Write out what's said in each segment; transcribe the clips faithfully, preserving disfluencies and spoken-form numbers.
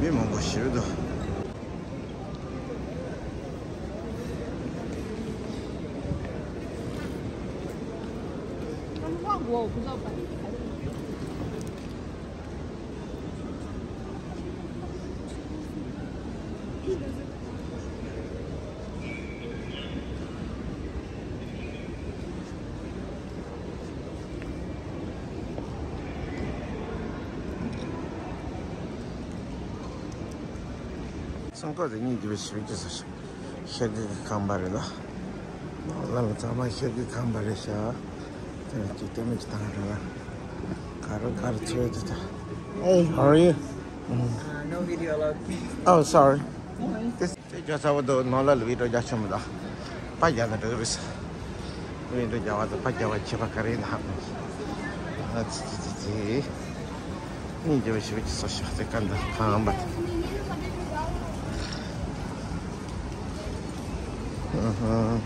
མི་མང་པོ་ཞེ་པོ་འདུག་སང་ཀོ་དེ་གཉིས་འདི་བའི་ཞིབ་ཀྱི་ས་ཞིག་ཤེལ་གྱི་ཁང་པ་རེད་ལ། ལ་ལ་ཚང་མ་ཤེལ་གྱི་ཁང་པ་རེད་ཤག་དེ་ནས་ཅིག་ལྟད་མོ་ཅིག་བཏང་རེད་ལ། ག་རེ་ག་རེ་ཚོད་དེ་ད། Hey, how are you? Uh, no video allowed. Oh, sorry. དེ་ཅོ་ཚ་བོ་དོ་ནོ་ལ་ལུ་བི་ཏོ་རྒྱ་ཆེན་མོ་ད། པ་རྒྱ་ན་འགྲོ་རེས། ལུ་བི་ཏོ་རྒྱ་བ་དོ་པ་རྒྱ་བ་ཆེ་པ་ག་རེ་ན་ཧ་མོ། ཨ་ཙི་ཙི་ཙི་ཙི། ནི་རྒྱ་བ་ཞིག་ཅི་སོ་ཤག་ཙེ་ཀ་འདི་ཁང་པ། ཨ་ཧ།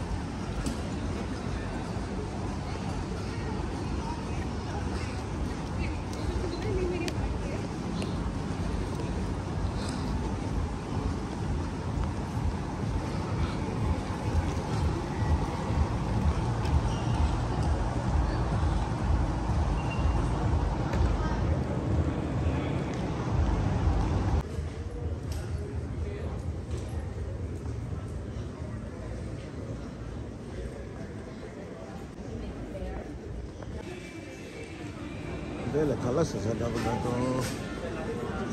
འདི་ལ་ག་ལ་ཟེར་ས་འདྲ་པོ་འདྲ་འདུག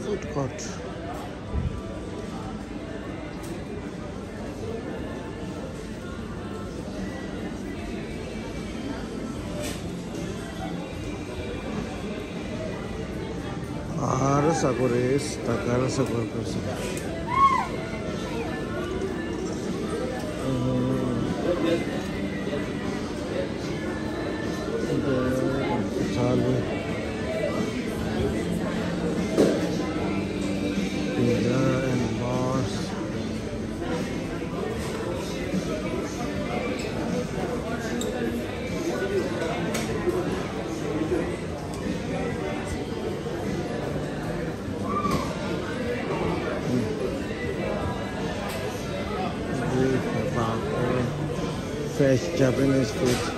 Food court. ག་རེ་ཟ་དགོས་རེད། ད་ག་རེ་ཟ་དགོས་རེད་ཟེར། ཚ་ལུ། Pizza and bars. Fresh Japanese food.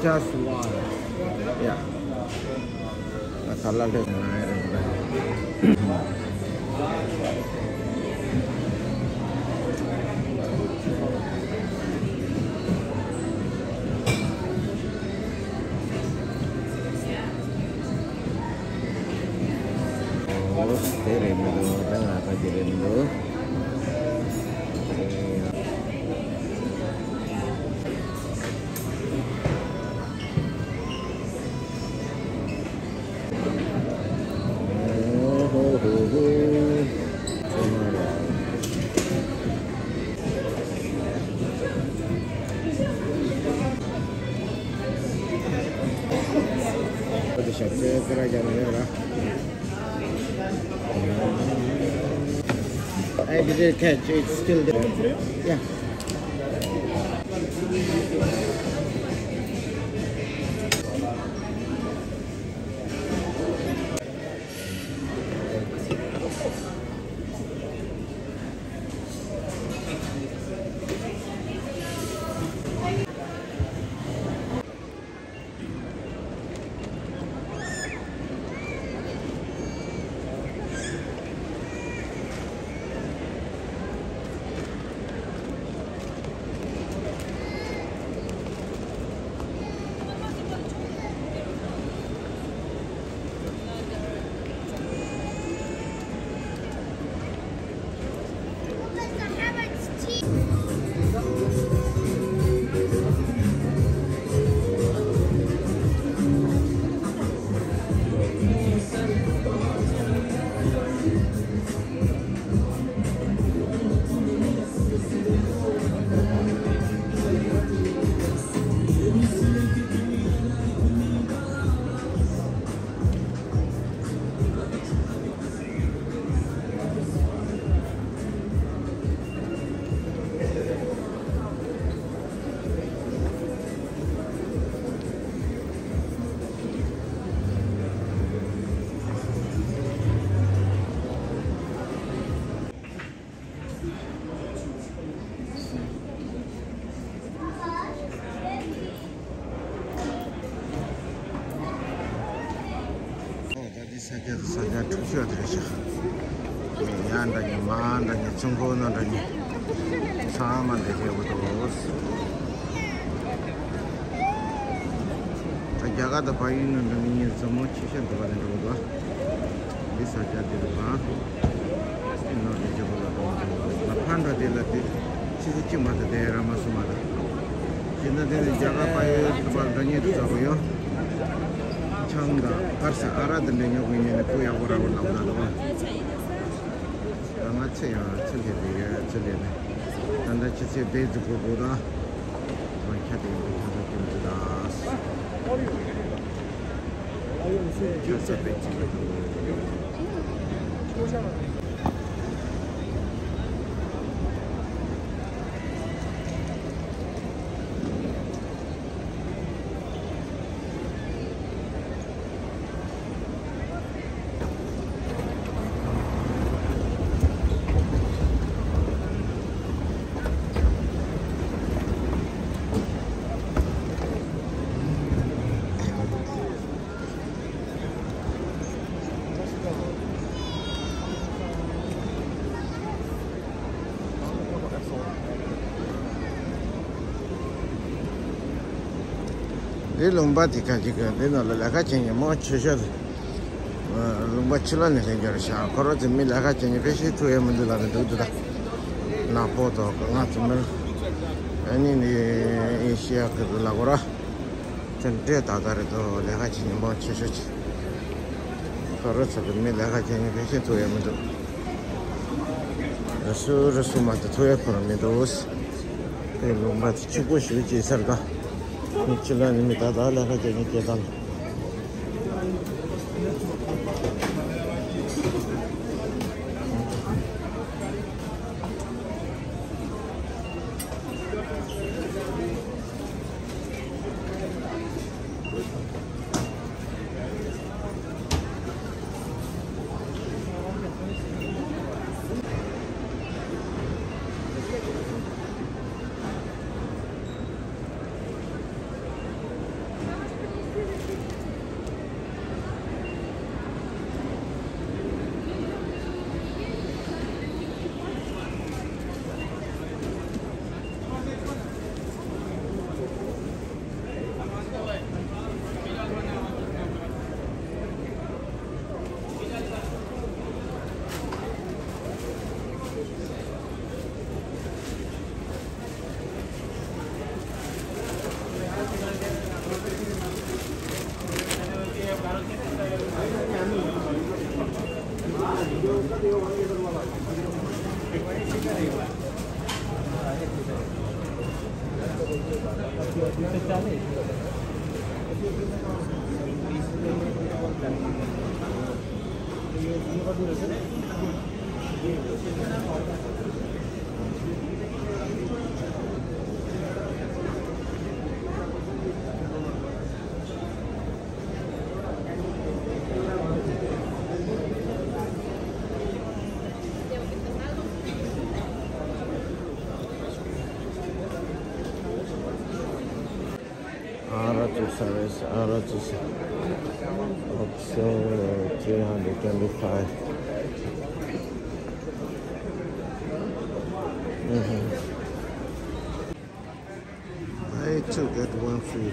Just one. Yeah. ང་ས་ལ་ལྷོད་ང་ཡ་རེད། ཨོ་དེ་རེད་མི་འདུག་ད་ང་ཚོ་དེ་རེད་མི་འདུག I didn't catch, it's still there. Yeah. ཡ་ས་ཆ་འཁྲུག་ཆོག་དེ་རེད་ཤག་ཡ་འདྲ་ཉི་མ་འདྲ་ཉི་ཆུང་ཀོ་ན་འདྲ་ཉི་ཚང་མ་འདི་རྒྱལ་པོ་འདུག་ད་རྒྱ་གར་དང་བལ་ཡུལ་ནང་འདྲ་ཉི་མཚན་མོ་ཆེ་ཤོས་འདི་བ་ནས་འགྲོ་གི་འདུག་འདི་ས་ཆ་འདི་རུ་གང་ནོར་འདི་རྒྱལ་པོ་ལ་འགྲོ་གི་འདུག་ལ་ཕ་འདྲ་དེ་ལ་དེ་ཆི་ཟི་ཅི་མ་ད་དེ་ར་མ་སུ་མ་ད་དེ་ན་དེ་ནི་རྒྱ་གར་བལ་ཡུལ་དུ་བ་འདྲ་ཉི་དུ་ཚ་གི་ཡོད། ཆང་དང་ཕར་ས་ཨ་ར་དེ་འདྲ་ཉོ་གི་ཡིན་ནི་ཁོ་ཡག་པོ་ར་བོ་ལབ་ད་ལོ། ད་ང་ཚེ་ཡང་ཚེ་ལས་རེད་ཡ་ཚེ་ལས་ནི། ད་ལྟ་ཁྱི་ཚེ་བདེ་རྫི་པོ་པོ་དང་། ང་ཁྱ་དེ་ཡིན་པའི་ཁྱ་ཚ་ཅུང་ཅི་ད། ཁྱ་ཚ་བེད་ཅི་གི་འདུག་འདི་ལུང་པ་དེ་ག་ཅིག་གི་འདི་ནང་ལ་ལས་ཀ་བྱེད་མཁན་མང་ཆེ་ཤོས་ལུང་པ་ཕྱི་ལོགས་ནས་སླེབས་རྒྱུ་རེད་ཤག་ཁོ་རང་ཚོ་མི་ལས་ཀ་བྱེད་མཁན་ཕལ་ཆེར་ཐུག་ཡས་མི་འདུག་ལབ་ནས་འདུག་འདུག་ད་ནག་པོ་དང་ང་ཚོ་མི་ཨ་ནི་ནི་ཨེ་ཤི་ཡ་གི་ལ་གོ་ར། དེ་འདྲས་ད་ལྟ་རེད་དོ་ལས་ཀ་བྱེད་མཁན་མང་ཆེ་ཤོས་ཀྱི། ཁོ་རང་ཚོ་གི་མི་ལས་ཀ་བྱེད་མཁན་ཕལ་ཆེར་ཐུག་ཡས་མི་འདུག་རེ་སུ་རེ་སུ་མ་གཏོགས་ཐུག་ཡས་ཁོ་རང་མི་འདུག་དེ་ལུང་པ་དེ་ཕྱུག་པོ་ཞིག་བྱས་ཚར་ད། མི་ཕྱི་ལ་ནི་མི་ད་ལྟ་ལས་ཀ་བྱེད་མཁན་སྐྱེ་སྟངས། ཨ་ར་བཙུགས་ས་རེད། ཨ་ར་བཙུགས་ས། Option three hundred twenty-five. Buy two get one free.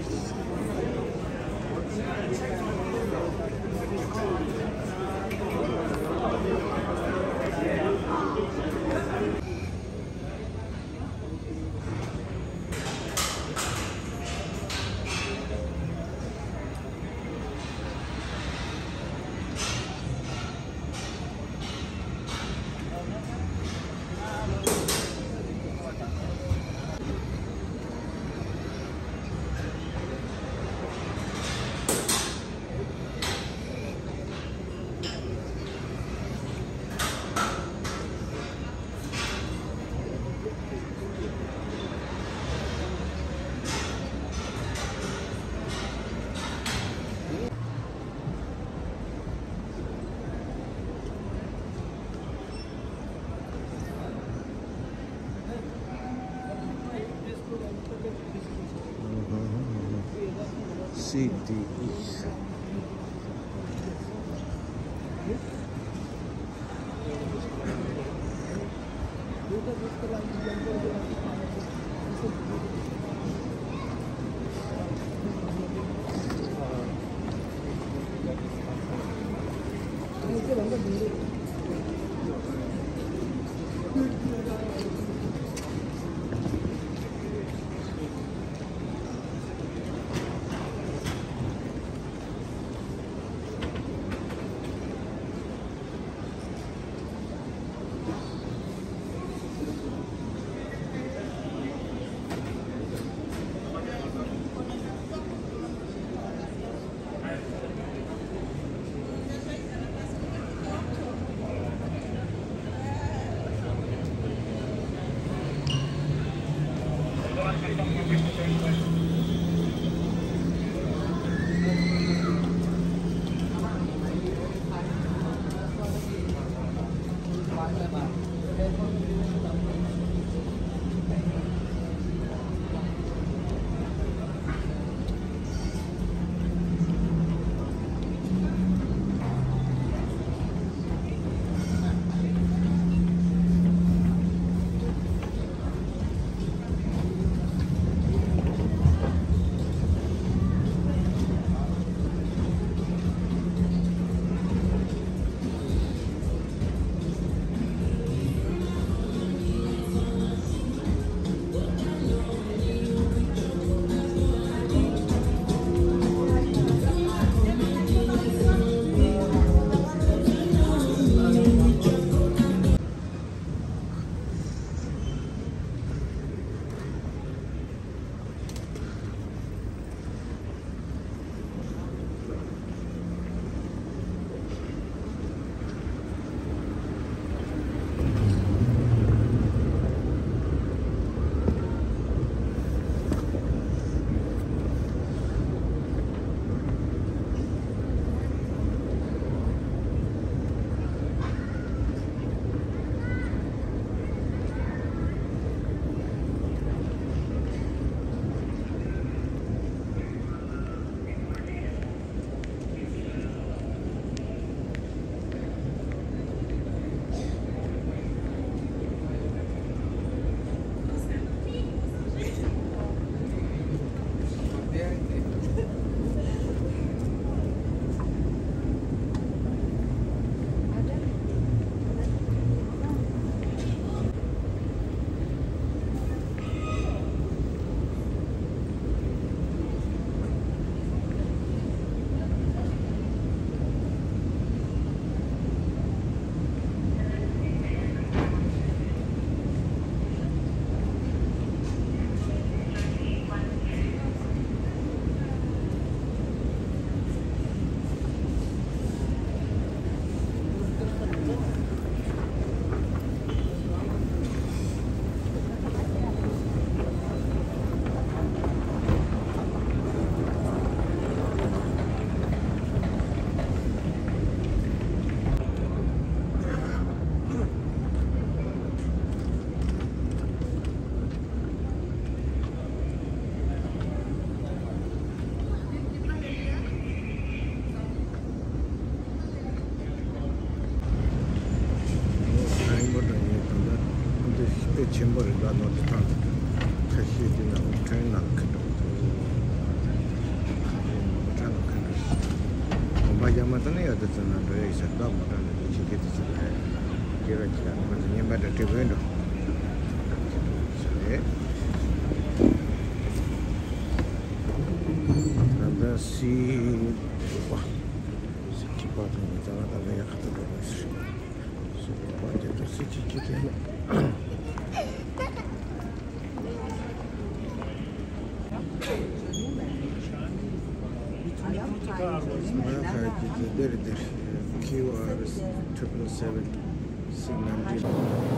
C D E. ཁ་ཡིན་པ་འདྲ་ཡིན་དང་། ད་འདི་དཔེ་ཆེན་པོ་རེད། ད་ནོར་འཁྲུལ་བཏང་ཁ་ཤས་དེ་ནང་ཁྲོན་ནང་ཁུར་འགྲོ་གི་འདུག་ཁ་ཤས་མོ་ཊ་ནང་ཁུར་འགྲོ་ཞིག་གོམ་པ་རྒྱག་མ་ཐུབ་ན་ཡག་དེ་ཚོ་ནང་འགྲོ་ཡག་ཤག་ད་མོ་ཊ་འདི་འདྲ་ཆེ་གེ་དེ་ཚོ་རེད། སྐྱེ་ར་ཆེ་ཡག་ཁོ་ཚོ་བརྙན་པར་འདྲ་སྤྲད་དགོས་འགྲོ། ད་ལྟ་སི་པ། སི་ཅི་པ་དང་ནི་ཙ་ན་ད་ལ་ཡག་ཁ་ཐུག་འགྲོ་དགོས་ཟེར། སི་པ་དེ་ད་སི་ཅི་ཅི་དེ་ནི། ང་ཁ་ཅིག་དེ་འདིར་འདིར། Q R triple seven six nine zero།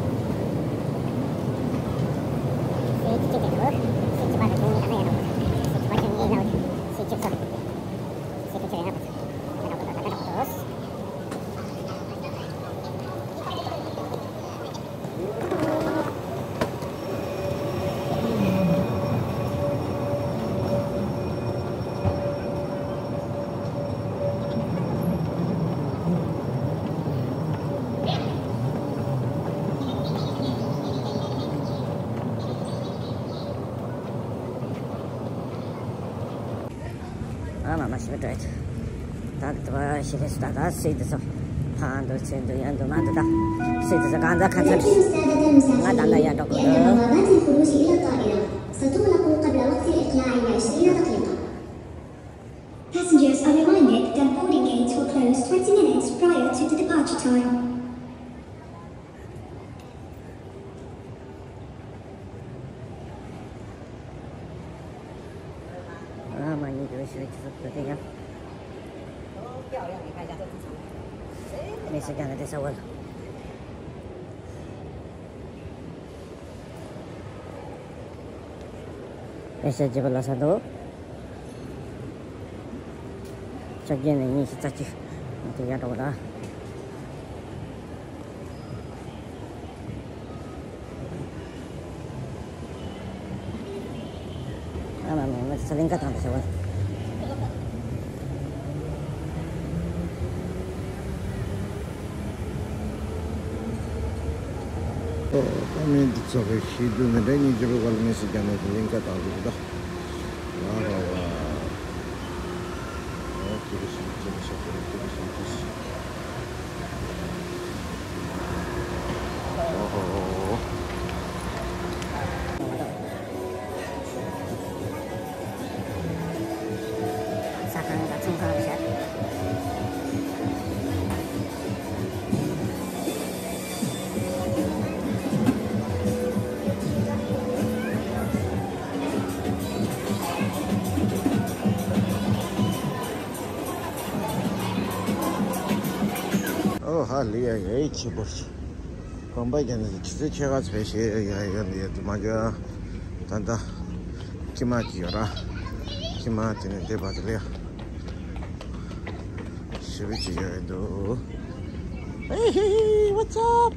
ཞེས་སྤྲོས། ད་དུ་བ་ཞིག་རེད། ད་ད་སྲིད་དུ་སོང་། ཕ་འདུག་ཚེ་འདུག་ཡང་འདུག་མ་འདུག་ད་སྲིད་དུ་སོང་། གང་ཚ་ཁ་ཚ་ང་ད་ལྟ་ཡར་འགྲོ་དགོས་འདུག ستغلق قبل وقت الإقلاع بعشرين دقيقة. Passengers are reminded that boarding gates will close twenty minutes prior to the departure time. ཨ་མ་ཉིད་ཀྱི་ཞུ་ཅི་སུ་ཕུ་ཏི་ཡང་། མེ་སི་ཀ་ན་དེ་ས་བ་ལ། མེ་སི་ཇི་བ་ལ་ས་དོ། ཆ་རྐྱེན་ནི་ཉི་ཤུ་རྩ་གཅིག་དེ་ཡར་འགྲོ་བ་ལ། ཨ་མ་མ་མ་ས་ལིང་ག་དང་དུ་ཤ་བ། ཨོ་ཨ་མི་འདི་ཚོ་གི་ཤི་དུ་ནི་རེ་ཉི་ཇི་བ་ག་ལ་མི་སི་རྒྱ་ནི་ལིང་ག་དང་དུ་གི་ད། ལ་ར་བ། ཨོ་ཀི་རི་ཤི་ཀི་རི་ཤི་ཀི་རི་ཤི་ཀི་རི་ཤི། ཟ་ཁང་དང་ཚོང་ཁང་རེད་ཤག་ཨོ་ཧ་ལི་ཡ་ཡ་ཡི་ཆི་པོ་ཆི། གོམ་པ་རྒྱབ་ནས་ཆུ་ཚོད་ཕྱེད་ཀ་ཚོད་ཞེ་ཡ་ཡ་ཡ་ཡ་དུ་མ་གྱ། ད་ད་ཁྱི་མ་ཅིག་ཡོད་ར། ཁྱི་མ་དེ་ནས་བསྡད་པ་དེ་ལ་ཡ། ཞི་བ་ཅིག་ཡོད་འདུག Hey, hey, hey, what's up?